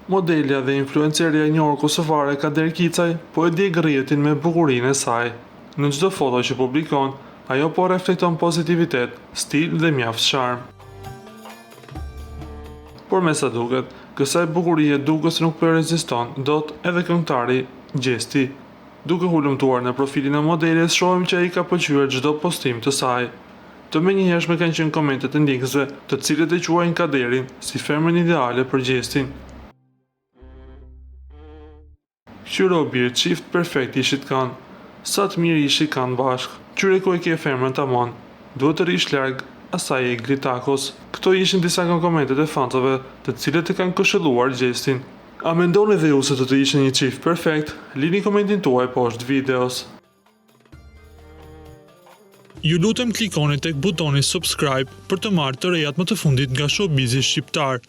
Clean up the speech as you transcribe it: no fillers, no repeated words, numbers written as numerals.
Modelja dhe influencerja e njohur kosovare Kader Kicaj po e djeg rrjetin me bukurinë e saj. Në çdo foto që publikon, ajo po reflekton pozitivitet, stil dhe mjaft sharm. Por me sa duket, kësaj bukurie duket se nuk po i reziston dot edhe këngëtari Gjesti. Duke hulumtuar në profilin e modeles shohim që ai ka pëlqyer çdo postim të saj. Të menjëhershme kanë qenë komentet e ndjekësve, të cilët e quajnë Kaderin si femrën ideale për Gjestin. Kqyre o bir çift perfekt ishit kan. Sa të mirë ishit kan bashkë. Kqyre ku e ke femrën tamon. Duhet të rrish larg asaj Egli Takos. Këto ishin disa nga komentet e fansave, të cilët e kanë këshilluar Gjestin. A mendoni dhe ju se do të ishin një çift perfekt? Lini komentin tuaj poshtë videos. Ju lutem klikoni tek butoni subscribe për të marrë të rejat më të fundit nga showbizi shqiptar.